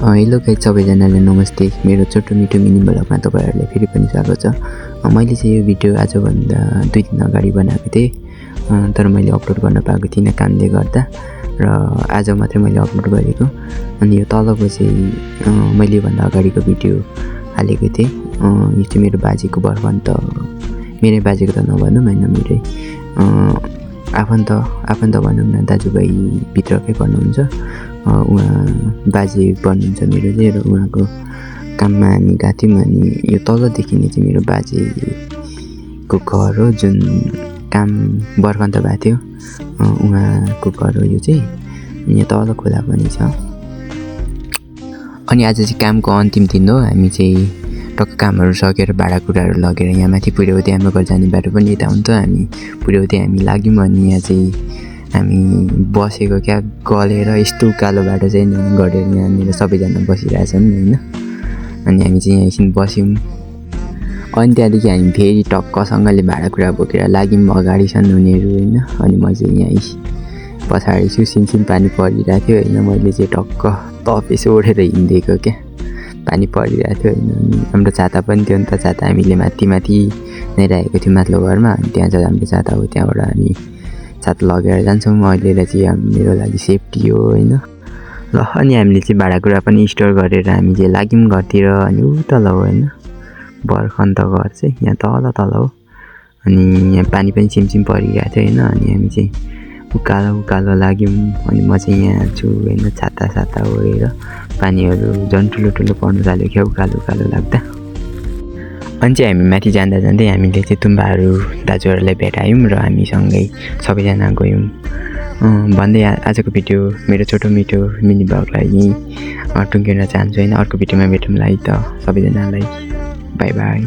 Hello guys सबैजनालाई नमस्ते। मेरो छोटो मिठो मिनी ब्लगमा तपाईहरुलाई फेरि पनि स्वागत छ। मैले चाहिँ यो भिडियो आजभन्दा 2 दिन अगाडि बनाएको थिएँ, तर मैले अपलोड गर्न पाएको थिइनँ कामले गर्दा र आज मात्रै मैले अपलोड गरेको। अनि यो तलको चाहिँ मैले भन्दा अगाडिको भिडियो हालेको थिएँ। यो चाहिँ मेरो बाजेको बर्फन्त, मेरै बाजेको त नभनौँ हैन, मेरै आफन्त भनौँ न, दाजुभाइ भित्रकै पर्नुहुन्छ। उहाँ बाजे बन्नुहुन्छ मेरो चाहिँ, र उहाँको काममा हामी गएको थियौँ। अनि यो तल देखिने चाहिँ मेरो बाजेको घर हो, जुन काम बर्खन्त भएको थियो उहाँको घर हो यो चाहिँ। यहाँ तल खोला पनि छ। अनि आज चाहिँ कामको अन्तिम दिन हो। हामी चाहिँ टक्क कामहरू सकेर भाँडाकुँडाहरू लगेर यहाँ माथि पुर्याउँदै, हाम्रो घर जाने बाटो पनि यता हुन्छ, हामी पुर्याउँदै हामी लाग्यौँ। अनि यहाँ चाहिँ हामी बसेको क्या गलेर, यस्तो उकालो बाटो चाहिँ गढेर यहाँनिर सबैजना बसिरहेछन् हैन। अनि हामी चाहिँ यहाँ एकछिन बस्यौँ। अनि त्यहाँदेखि हामी फेरि टक्कसँगले भाँडाकुँडा बोकेर लाग्यौँ। अगाडि छन् उनीहरू हैन, अनि म चाहिँ यहाँ पछाडि छु। सिमसिम पानी परिरहेको थियो हैन। मैले चाहिँ टक्क तपेस ओढेर हिँडेको क्या, पानी परिरहेको थियो हैन। अनि हाम्रो छाता पनि थियो नि त, छाता हामीले माथि नै राखेको थियो माथिल्लो घरमा। अनि त्यहाँ चाहिँ हाम्रो छाता हो, त्यहाँबाट हामी छाता लगेर जान्छौँ। अहिले चाहिँ मेरो लागि सेफ्टी हो हैन। ल अनि हामीले चाहिँ भाँडाकुँडा पनि स्टोर गरेर हामी चाहिँ लाग्यौँ घरतिर। अनि उ तल हो हैन बर्खन्त घर चाहिँ, यहाँ तल हो। अनि यहाँ पानी पनि सिमसिम परिरहेको थियो हैन। अनि हामी चाहिँ उकालो लाग्यौँ। अनि म चाहिँ यहाँ छु हैन, छाता ओढेर। पानीहरू झन् ठुलो पर्नु थाल्यो क्या उकालो लाग्दा। अनि चाहिँ हामी माथि जाँदा हामीले चाहिँ तुम्बाहरू दाजुहरूलाई भेटायौँ र हामीसँगै सबैजना गयौँ। भन्दै आजको भिडियो, मेरो छोटो मिठो मिनी ब्लगलाई यहीँ टुङ्गिन चाहन्छु हैन। अर्को भिडियोमा भेटौँला है त सबैजनालाई। By by.